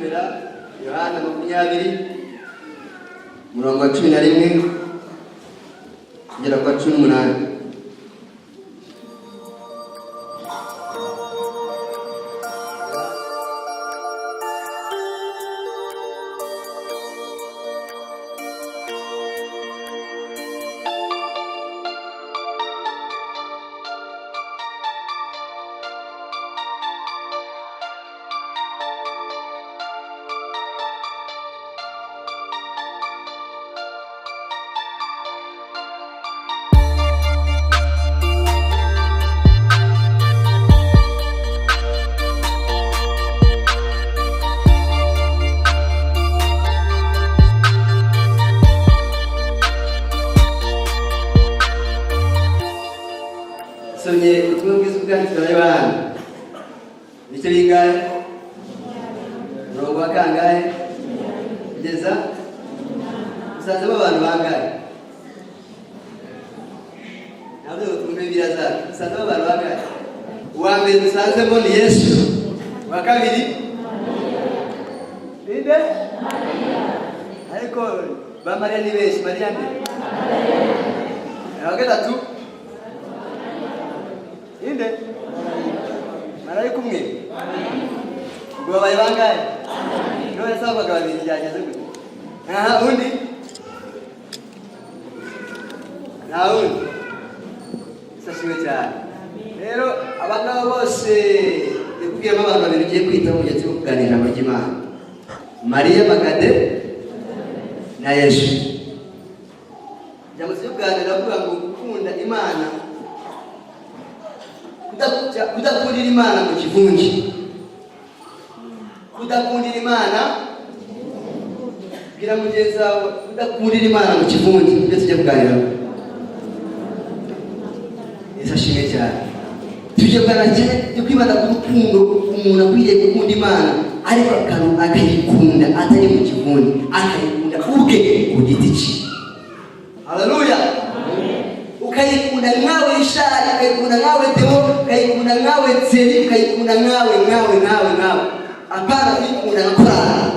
Kudusomera Yohana 20, umurongo wa 11 kugera ku wa 18. Somye ubutumwa bwiza bwanditswe na Yohana, ibice bingahe? Umurongo wa kangahe kugeza? Usanzemo abantu bangahe? Ntabwo ngo twumve Bibiliya zacu. Usanzemo abantu bangahe? Uwa mbere dusanzemo ni Yesu. Uwa kabiri ninde? Ariko ba Mariya ni benshi. Mariya nde? Uwa gatatu ninde? Marayika umwe. Ubwo babaye bangahe? None se abagabo babiri byageze gute? Aha undi, nta wundi. Isashimwe cyane. Rero abangaba bose yakubwiyemo abantu babiri ugiye kwitaho mu gihe cyo kuganira ijambo ry'Imana: Mariya Magade na Yesu. Ijambo tujye kuganira avuga ngo gukunda Imana, kudakundira Imana mu kivunge, kudakundira Imana. Bwira mugenzi wawe: kudakundira Imana mu kivunge, ibyo tujya kuganiraho. Yesu ashimwe cyane. Tujye kuganira cyane, tujye kwibanda ku rukundo umuntu akwiriye gukunda Imana, ariko akayikunda atari mu kivunge, akayikunda ubwe ku giti cye. Haleluya! Ukayikunda nkawe Rishari, ukayikunda nkawe Deo, ukayikunda nkawe Tseri, ukayikunda nkawe, nkawe, nkawe, nkawe, apana kuyikunda nka korali,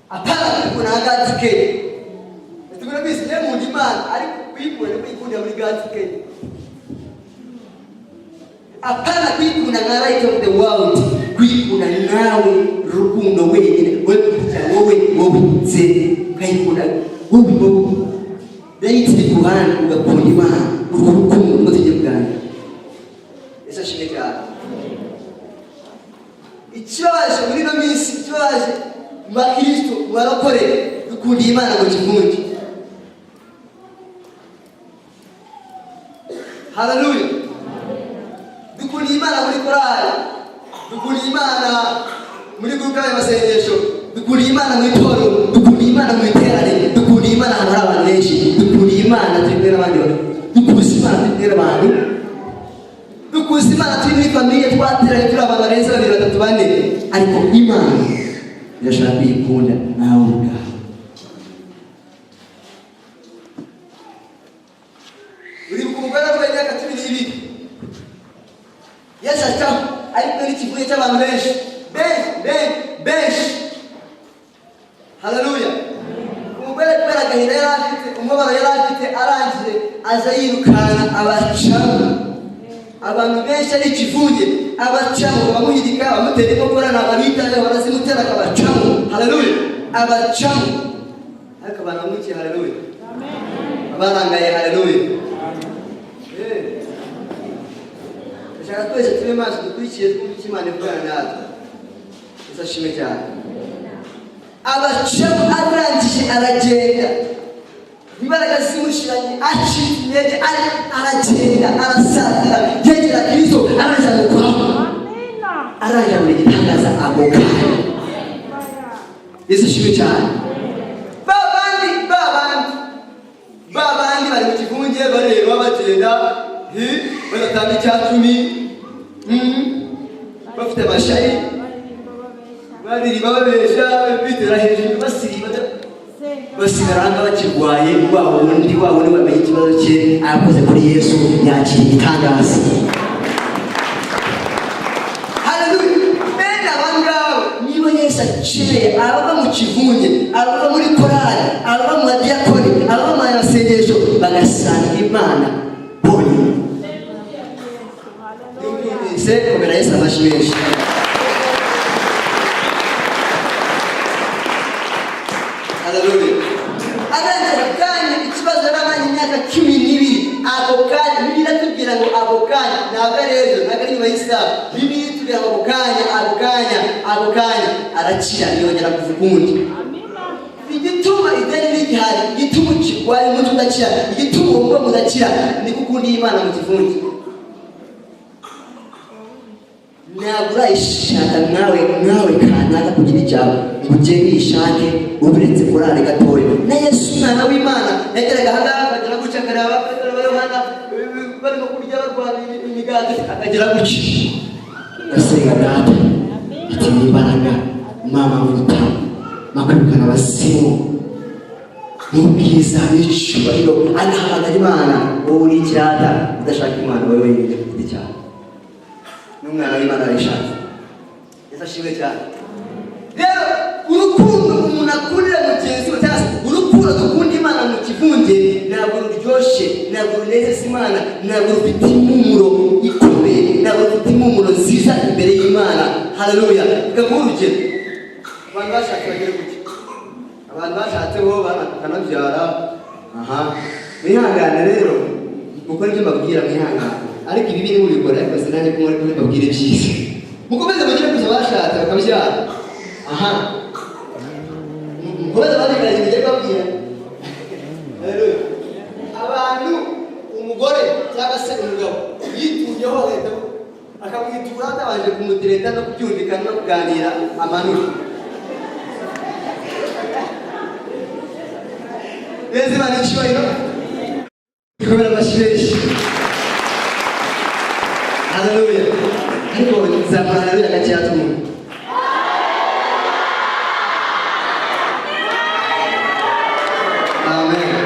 apana kuyikunda nka God's Care. Tugura bisi njye nkunda Imana, ariko kuyikunda ni kuyikundira muri God's Care, apana kuyikunda nka Light of the World, kuyikunda nkawe rukundo wenyine, wowe ku giti cyawe, wowe, wowe Tseri, ukayikunda wowe, wowe Light iri ku ruhande, ugakunda Imana. Urwo rukundo nibwo tugiye kuganira. Yesu ashimwe cyane. Ikibabaje muri ino minsi, ikibabaje mu bakristo, mu barokore, dukundiye Imana mu kivunge. Haleluya! Dukundiye Imana muri korali, dukundiye Imana muri groupe y'amasengesho, dukundiye Imana mu itorero, dukundiye Imana mu iterane, dukundiye Imana ahantu hari abantu benshi, dukundiye Imana turi kumwe n'abandi bantu, dukuze Imana turi kumwe n'abantu, dukuze Imana turi muri famille, twateranye turi abantu barenze babiri, batatu, bane. Ariko Imana irashaka kuyikunda nawe ubwawe. Uribuka umugore arwaye imyaka 12, Yesu acaho ari kumwe n'ikivunge cy'abantu benshi, benshi, benshi, benshi. Haleluya! Umugore, kubera agahinda yari afite, umubabaro yari afite, arangije aza yirukanka, abacamo abantu benshi, ari ikivunge, abacamo, bamuhirika, bamutera inkokora, ntabwo abitayeho, barazimutera akabacamo. Haleluya! Abacamo, ariko abantu bamwikiye. Haleluya! Abarangaye. Haleluya! Ndashaka twese tube maso, dukurikiye, twumve icyo Imana ivugana natwe. Yesu ashimwe cyane. Abacamo, arangije aragenda, imbaraga zimushiranye, acitse intege, aragenda, arasatira, yegera Kristo, araza gukoraho, arangije buri gitangaza ako kanya. Yesu ashimwe cyane. Ba bandi, ba bandi, ba bandi bari mu kivunge, bareba, bagenda badatanga icya cumi, bafite amashari, baririmba babesha, bitera hejuru, basiriba, basigara aha ngaha bakirwaye. Wa wundi, wa wundi wamenye ikibazo cye, arakoze kuri Yesu, yakira igitangaza. Ikeneye abava mu kivunge, abava muri korali, abava mu badiyakoni, abava mu masengesho, bagasanga Imana bonyine. Yumvise, komera Yesu amashyi menshi. Haleluya! Arangije kanya ikibazo yari amanye imyaka 12, ako kanya Bibiliya iratubwira ngo ako kanya, ntabwo ari ejo, ntabwo ari nyuma y'isaha, Bibiliya itubwira ngo ako kanya, ako kanya, ako kanya arakira, yongera kuva ukundi. Igituma ideni rigihari, igituma ukirwaye umutwe udakira, igituma uwo bwonko udakira, ni kuko undi Imana mu kivunge ntabwo urayishaka nkawe, nkawe kanaka kugira icyawe ngo ugende uyishake uburetse korale gatoya. Na Yesu umwana w'Imana yageraga ahangaha akagera gutya, akareba Petero na Yohana barimo kurya barwana imigati, akagera gutya agasenga: "Data," ati, "n'imbaraga mamavuta makwirukana abasimu n'ubwiza n'icyubahiro." Anahamagara Imana. Wowe uri ikirata udashaka Imana wowe wenyine ku giti cyawe, n'umwana w'Imana arayishaka. Yesu ashimwe cyane. Rero urukundo umuntu akundira mugenzi we, cyangwa se urukundo dukunda Imana mu kivunge, ntabwo ruryoshye, ntabwo runezeza Imana, ntabwo rufite impumuro ikomeye, ntabwo rufite impumuro nziza imbere y'Imana. Haleluya! Reka nguhe urugero. Abantu bashatse bagere gutya, abantu bashatse bo bakanabyara. Aha mwihangane rero, mukore ibyo mbabwira, mwihangane, ariko ibi biri mubikora, ariko sinange ko muri mbabwire ibyiza. Mukomeze mugire gusa, bashatse bakabyara. Aha mukomeze bandikana ikintu ngiye kubabwira. Haleluya! Abantu umugore cyangwa se umugabo yitunyeho, agahita akamwitura atabanje kumutereta no kubyumvikana no kuganira, amanura neza. Imana icyubahiro, ikomera amashyi menshi. Haleluya! Ariko zamura haleluya gakeya twumve. Amen.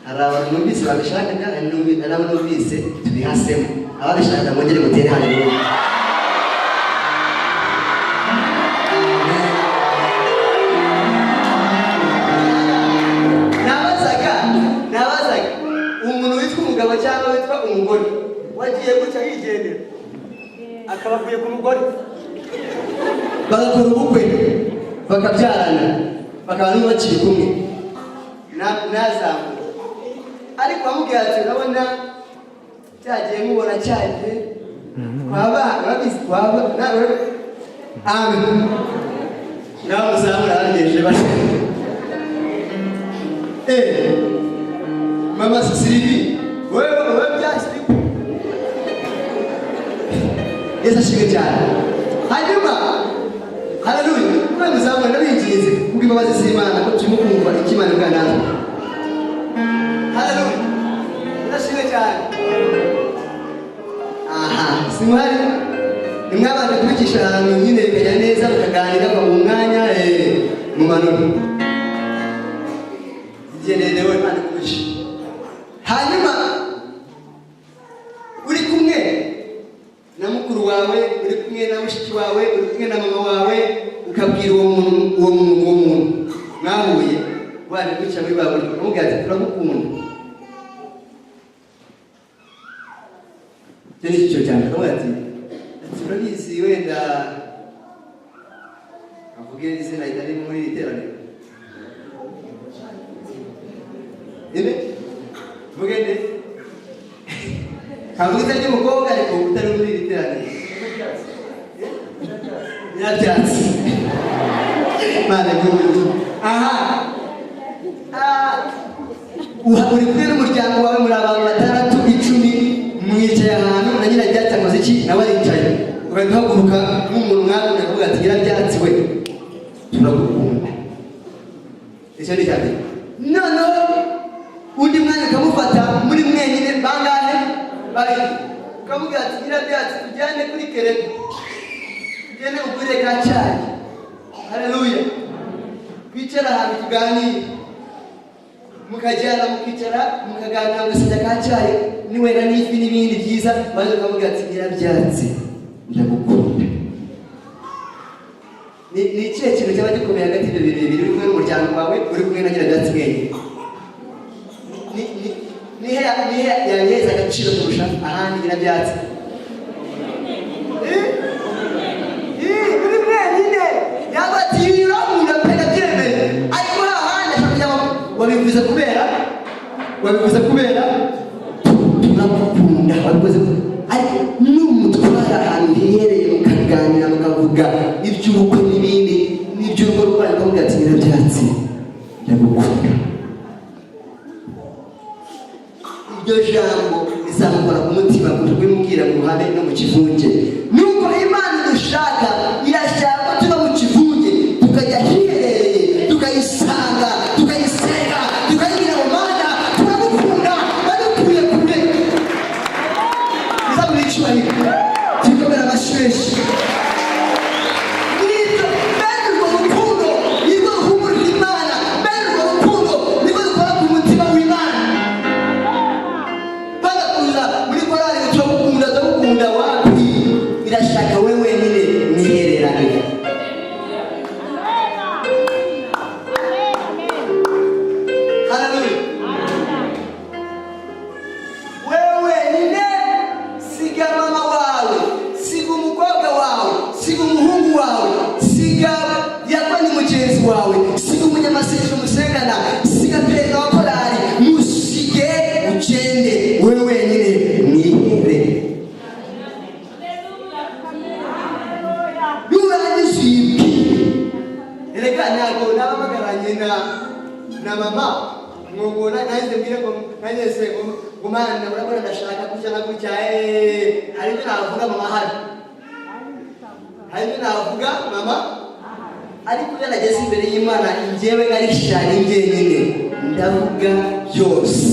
Hari abantu numvise babishakaga, hari n'abo numvise tubihasemo. Ababishakaga mwongere mutere haleluya. Amen. Nabazaga umuntu witwa umugabo cyangwa witwa umugore wagiye gutya yigendera, akaba avuye ku mugore, bagakora ubukwe, bakabyarana, bakaba n'ubu bakiri kumwe, nazamuka, ariko amubwira ati: "Urabona cyagiye, mubona cyagiye twaba, urabizi twaba nawe." Amen. Ngaho muzamura bagejeje bate? Mama Sylvie, wewe wewe byashyizwe. Yesu ashimwe cyane. Hanyuma haleluya, mwe muzamura, ndabinginze kubw'imbabazi z'Imana, ko turimo kumva icyo Imana ivuga natwe. Haleluya, Yesu ashimwe cyane. Aha simuhari, nimwabanje kubicisha ahantu nyine bikajya neza, mukaganira mu mwanya mumanura igenewe Imana ikugisha. Hanyuma uri kumwe na mukuru wawe, uri kumwe na mushiki wawe, uri kumwe na mama wawe, ukabwira uwo muntu, uwo muntu, uwo muntu mwahuye waje kwicara muri ba buryo, ukamubwira ati: "Turagukunda." Icyo ni icyiciro cya mbere. Ukamubwira ati: "Urabizi," wenda avuge izina ritari muri iri teraniro. Inde mvuge nde? Ntabwo izina ry'umukobwa, ariko utari muri iri teraniro. Nyirabyatsi. Imana iguhe. Aha. Ah, uri kumwe n'umuryango wawe, muri abantu batandatu, 10, mwicaye ahantu, na nyirabyatsi akoze iki? Nawe aricaye. Ugahita uhaguruka nk'umuntu mwakunda, akavuga ati: "Nyirabyatsi we, turagukunda." Icyo ni icya mbere. Noneho undi mwanya ukamufata muri mwenyine, bangahe? Babiri. Ukamubwira ati: "Nyirabyatsi, tujyane kuri kerebe, tugende ugure ka cyayi." Haleluya! Twicara ahantu tuganire, mukajyana, mukicara, mukaganira, mugasenya ka cyayi niwenda n'ifi n'ibindi byiza, maze ukamubwira ati: "Nyirabyatsi, ndagukunda." Ni ikihe kintu cyaba gikomeye hagati y'ibyo bintu bibiri, uri kumwe n'umuryango wawe, uri kumwe na nyirabyatsi mwenyine? Nihe yabiheza agaciro kurusha ahandi nyirabyatsi? Eh? Eh, uri mwenyine yaba ati urankunda pe, ndabyemeye, ariko hahandi ashobora kujya ngo wabivuze kubera turagukunda, wabikoze, ariko numutwara ahantu hihereye mukaganira, mukavuga iby'ubukwe n'ibindi n'iby'urugo rwanyu, ukavuga ati: "Nyirabyatsi, ndagukunda," iryo jambo rizamukora ku mutima kubimubwira mu ruhame no mu kivunge. Nuko Imana idushaka, irashaka ko tuba mu kivunge, tukajya hiherereye, tukayisanga, tukayisenga, tukayibwira ngo: "Mana, turagukunda, badukuye kure." Izabura icyubahiro, tukomera amashyi menshi. Nibyo, bene urwo rukundo nirwo ruhumurira Imana, bene urwo rukundo nirwo rukora ku mutima w'Imana. Bagakuza muri korali, turagukunda, turagukunda, wapi, irashaka we wenyine mwihererane. Haleluya! We wenyine, siga mama wawe, siga umukobwa wawe, siga umuhungu wawe, siga yakoni mugenzi wawe, siga umunyamasengesho musengana, siga perezida wa korali, musige ugende we wenyine mwiherere. Nurangiza uyibwire. Erega ntabwo nabamagaranye na mama ngo nanjye mbwire ngo nanjye se ngo: "Mana, urabona ndashaka gutya na gutya." Hari ibyo navuga mama ahari, hari ibyo navuga mama, ariko iyo nageze imbere y'Imana njyewe nkarishanya njyenyine, ndavuga byose.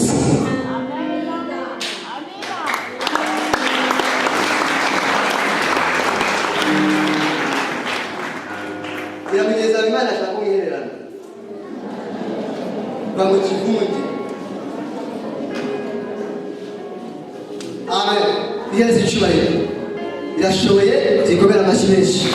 Biramugeza, Imana ashaka kumwihererana, va mu kivunge. Amen. Ihereza icyubahiro, irashoboye, tuyikomere amashyi menshi.